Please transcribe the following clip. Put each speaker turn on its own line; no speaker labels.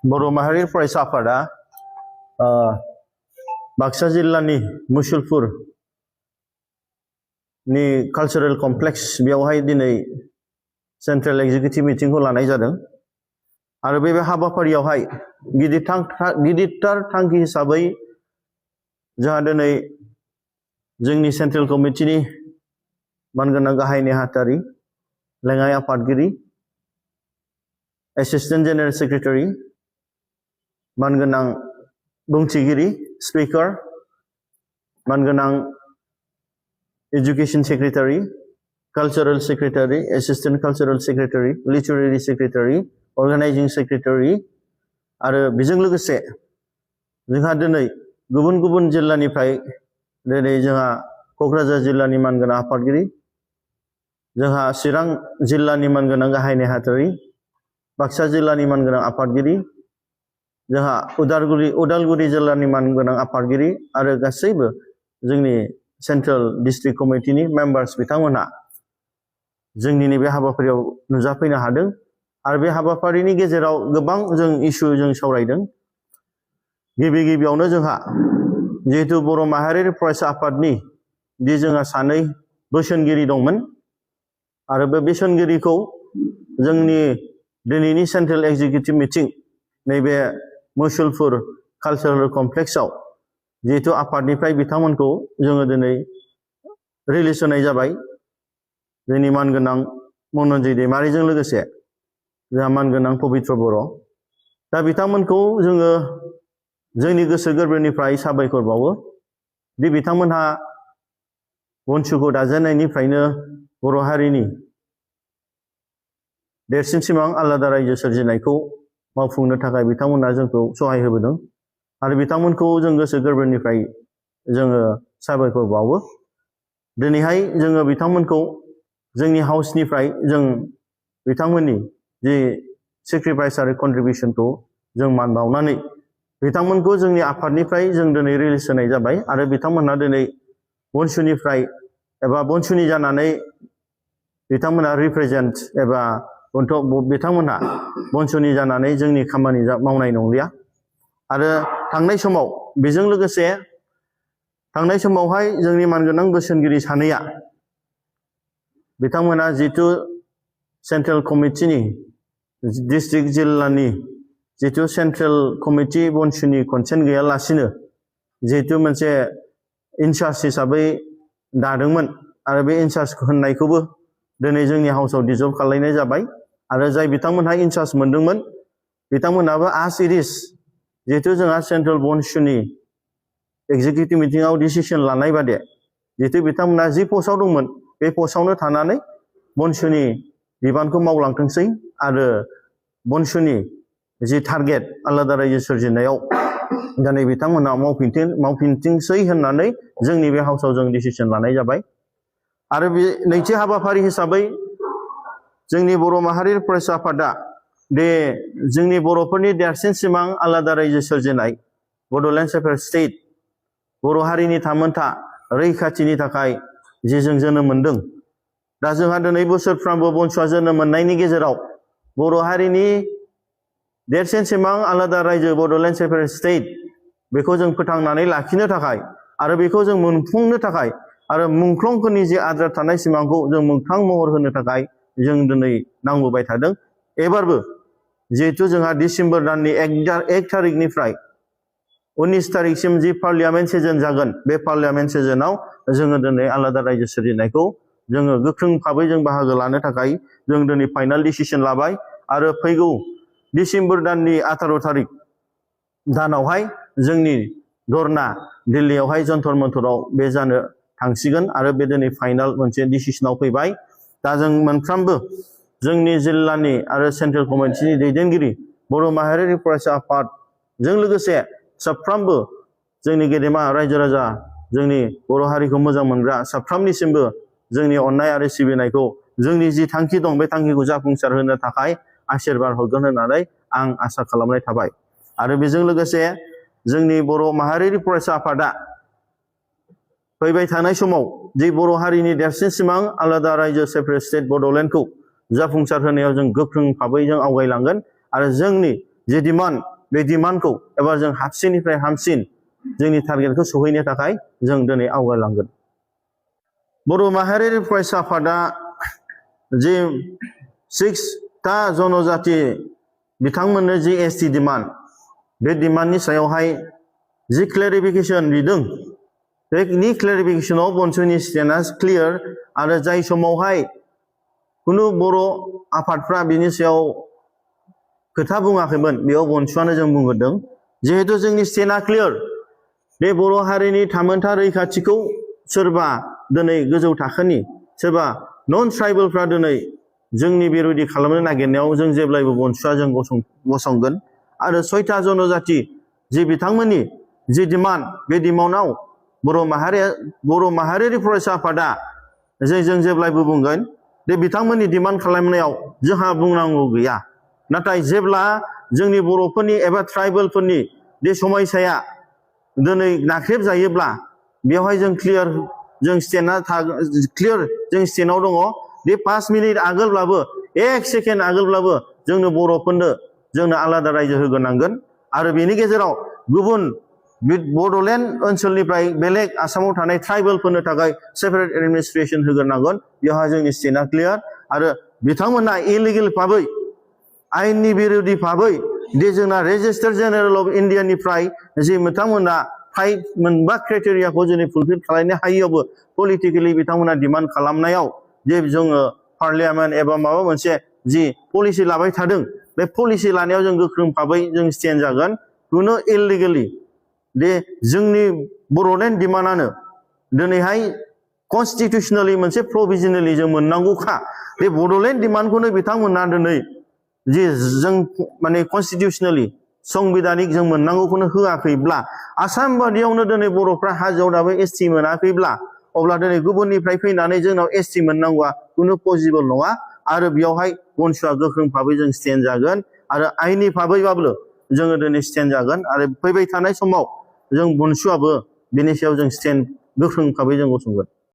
बर' माहारि फरायसा आफादा बाक्सा जिल्लानि मुसलपुर नि कालचारेल कमप्लेक्स बेयावहाय दिनै सेन्ट्रेल एक्जिकिउटिभ मिटिंखौ लानाय जादों आरो बे हाबाफारियावहाय गिदिरथार थांखि हिसाबै जोंहा दिनै जोंनि सेन्ट्रेल कमिटिनि मानगोनां गाहाय नेहाथारि लेङाइ आफादगिरि एसिस्टेन्ट जेनेरेल सेक्रेटारि मानगोनां बुंथिगिरि स्पिकार मानगोनां education secretary cultural secretary assistant cultural secretary literary secretary organising secretary आरो बेजों लोगोसे जोंहा दिनै गुबुन गुबुन जिल्लानिफ्राय दिनै जोंहा क'क्राझार जिल्लानि मानगोनां आफादगिरि जोंहा चिरां जिल्लानि मानगोनां गाहाय नेहाथारि बाक्सा जिल्लानि मानगोनां आफादगिरि जोंहा उदालगुरि जिल्लानि मानगोनां आफादगिरि आरो गासैबो जोंनि सेन्ट्रेल डिस्ट्रिक्ट कमिटिनि मेम्बार्स बिथांमोनहा जोंनि नैबे हाबाफारियाव नुजाफैनो हादों आरो बे हाबाफारिनि गेजेराव गोबां जों इस्यु जों सावरायदों। गिबियावनो जोंहा जिहेतु बर' माहारियारि फरायसा आफादनि जोंहा सानै बोसोनगिरि दंमोन आरो बे बोसोनगिरिखौ जोंनि दिनैनि सेन्ट्रेल एक्जिकिउटिभ मिटिं नैबे मुसलपुर कालचारेल कमप्लेक्सआव जिहेतु आफादनिफ्राय बिथांमोनखौ जोङो दिनै रिलिज होनाय जाबाय। जोंनि मानगोनां मन'न्जय दैमारिजों लोगोसे जोंहा मानगोनां पबित्र बर' दा बिथांमोनखौ जोङो जोंनि गोसो गोरबोनिफ्राय साबायखर बावो दि बिथांमोनहा BoNSUखौ दाजेननायनिफ्रायनो बर' हारिनि देरसिन सिमां आलादा रायजो सोरजिनायखौ मावफुंनो थाखाय बिथांमोनहा जोंखौ सहाय होबोदों आरो बिथांमोनखौ जों गोसो गोरबोनिफ्राय जोङो साबायखर बावो। दिनैहाय जोङो बिथांमोनखौ जोंनि हाउसनिफ्राय जों बिथांमोननि जि सेक्रिफाइस आरो कन्ट्रिबिउसनखौ जों मान बावनानै बिथांमोनखौ जोंनि आफादनिफ्राय जों दिनै रिलिज होनाय जाबाय आरो बिथांमोनहा दिनै BoNSUनिफ्राय एबा BoNSUनि जानानै बिथांमोनहा रिप्रेजेन्ट एबा बिथांमोनहा BoNSUनि जानानै जोंनि खामानि मावनाय नंलिया आरो थांनाय समाव बेजों लोगोसे थांनाय समावहाय जोंनि मानगोनां बोसोनगिरि सानैया बिथांमोना जितु सेन्ट्रेल कमिटिनि डिस्ट्रिक्ट जिल्लानि जितु सेन्ट्रेल कमिटि BoNSUनि कनसेन्ट गैयालासिनो जितु मोनसे इनचार्ज हिसाबै दादोंमोन आरो बे इनचार्ज होननायखौबो दिनै जोंनि हाउसाव डिजल्भ खालामनाय जाबाय आरो जाय बिथांमोनहा इनचार्ज मोनदोंमोन बिथांमोनहाबो आस इट इज जिहेतु जोंहा सेन्ट्रेल BoNSUनि एक्जिकिउटिभ मिटिंआव डिसिसन लानाय बादि जिहेतु बिथांमोनहा जि पस्टआव दंमोन बे पस्टआवनो थानानै BoNSUनि बिबानखौ मावलांथोंसै आरो BoNSUनि जि टारगेट आलादा रायजो सोरजिनायाव दिनै बिथांमोनहा मावफिनथोंसै होननानै जोंनि बे हाउसाव जों डिसिसन लानाय जाबाय। आरो बे नैथि हाबाफारि हिसाबै जोंनि बर' माहारि फरायसा आफादा बे जोंनि बर'फोरनि देरसिन सिमां आलादा रायजो सोरजिनाय बड'लेण्ड सेपारेट स्टेट बर' हारिनि थामोनथा रैखाथिनि थाखाय जे जों जोनोम मोनदों। दा जोंहा दिनै बोसोरफ्रामबो BoNSUआ जोनोम मोननायनि गेजेराव बर' हारिनि देरसिन सिमां आलादा रायजो बड'लेण्ड सेपारेट स्टेट बेखौ जों फोथांनानै लाखिनो थाखाय आरो बेखौ जों मोनफुंनो थाखाय आरो मुंख्लंफोरनि जे आद्रा थानाय सिमांखौ जों मोगथां महर होनो थाखाय जों दिनै नांबोबाय थादों। एबारबो जिहेतु जोंहा डिसेम्बर दाननि 1 थारिखनिफ्राय 19 थारिखसिम जि पार्लियामेन्ट सेसन जागोन बे पार्लियामेन्ट सेसनाव जोङो दिनै आलादा रायजो सोरजिनायखौ जोङो गोख्रों भाबै जों बाहागो लानो थाखाय जों दिनै फाइनाल डिसिसन लाबाय आरो फैगौ डिसेम्बर दाननि 18 थारिख दानावहाय जोंनि धर्ना दिल्लीयावहाय जन्तर मन्तराव बे जानो थांसिगोन आरो बे दिनै फाइनाल मोनसे डिसिसनाव फैबाय। दा जों मोनफ्रोमबो जोंनि जिल्लानि आरो सेन्ट्रेल कमिटिनि दैदेनगिरि बर' माहारियारि फरायसा आफादजों लोगोसे साफ्रोमबो जोंनि गेदेमा रायजो राजा जोंनि बर' हारिखौ मोजां मोनग्रा साफ्रोमनिसिमबो जोंनि अननाय आरो सिबिनायखौ जोंनि जि थांखि दं बे थांखिखौ जाफुंसार होनो थाखाय आशीर्बाद हरगोन होननानै आं आसा खालामनाय थाबाय। आरो बेजों लोगोसे जोंनि बर' माहारियारि फरायसा आफादा फैबाय थानाय समाव जि बर' हारिनि देरसिन सिमां आलादा रायजो सेपारेट स्टेट बड'लेण्डखौ जाफुंसार होनायाव जों गोख्रों भाबै जों आवगायलांगोन आरो जोंनि जे डिमान्ड बे डिमान्डखौ एबा जों हाबसिननिफ्राय हामसिन जोंनि टारगेटखौ सहैनो थाखाय जों दिनै आवगायलांगोन। बर' माहारियारि फरायसा आफादा जे 6टा जनजाति बिथांमोननो जि एसटि डिमान्ड बे डिमान्डनि सायावहाय जि क्लेरिफिकेशन बिदों बेनि क्लेरिफिकेशनाव BoNSUनि स्टेन्डआ क्लियार आरो जाय समावहाय कुनु बर' आफादफ्रा बिनि सायाव खोथा बुङाखैमोन बेयाव BoNSUआनो जों बुंगोरदों जिहेतु जोंनि स्टेन्डआ क्लियार बे बर' हारिनि थामोनथा रैखाथिखौ सोरबा दिनै गोजौ थाखोनि सोरबा नन ट्राइबेलफ्रा दिनै जोंनि बिरोधि खालामनो नागिरनायाव जों जेब्लायबो BoNSUआ जों गसंगोन आरो 6टा जनजाति जि बिथांमोननि जि डिमान्ड बे डिमान्डआव बर' माहारियारि फरायसा आफादा जों जेब्लायबो बुंगोन बे बिथांमोननि डिमान्ड खालामनायाव जोंहा बुंनांगौ गैया। नाथाय जेब्ला जोंनि बर'फोरनि एबा ट्राइबेलफोरनि बे समस्याया दिनै नाख्रेब जायोब्ला बेवहाय जों क्लियार जों स्टेन्डआव दङ बे 5 मिनिट आगोलब्लाबो 1 सेकेन्ड आगोलब्लाबो जोंनो बर'फोरनो जोंनो आलादा रायजो होग्रोनांगोन आरो बेनि गेजेराव गुबुन बड'लेण्ड ओनसोलनिफ्राय बेलेग आसामाव थानाय ट्राइबेलफोरनो थाखाय सेपारेट एडमिनिस्ट्रेशन होग्रोनांगोन। बेवहाय जोंनि स्टेन्डआ क्लियार आरो बिथांमोना इलिगेल भाबै आयेननि बिरोधि भाबै दे जोंना रेजिस्टार जेनेरेल अफ इन्डियानिफ्राय जि बिथांमोना 5 क्राइटेरियाखौ जों फुलफिल खालामनो हायैयावबो पलिटिकेलि बिथांमोना डिमान्ड खालामनायाव जे जोङो पार्लियामेन्ट एबा माबा मोनसे जि पलिसि लाबाय थादों बे पलिसि लानायाव जों गोख्रों भाबै जों स्टेन्ड जागोन। कुनु इलिगेलि दे जोंनि बड'लेण्ड डिमान्डआनो दिनैहाय कनस्टिटिउसनेलि मोनसे प्रभिजनेलि जों मोननांगौखा बे बड'लेण्ड डिमान्डखौनो बिथांमोना दिनै जि जों माने कनस्टिटिउसनेलि संबिधानिक जों मोननांगौखौनो होआखैब्ला आसाम बादियावनो दिनै बर'फ्रा हाजोआव दाबो एसटि मोनाखैब्ला अब्ला दिनै गुबुननिफ्राय फैनानै जोंनाव एसटि मोननांगौआ कुनु पसिबल नङा आरो बेयावहाय BoNSUआ गोख्रों भाबै जों स्टेन्ड जागोन आरो आइननि भाबैबाबो जोङो दिनै स्टेन्ड जागोन आरो फैबाय थानाय समाव जों BoNSUआबो बेनि सायाव जों स्टेन्ड गोख्रों भाबै जों गसंगोन।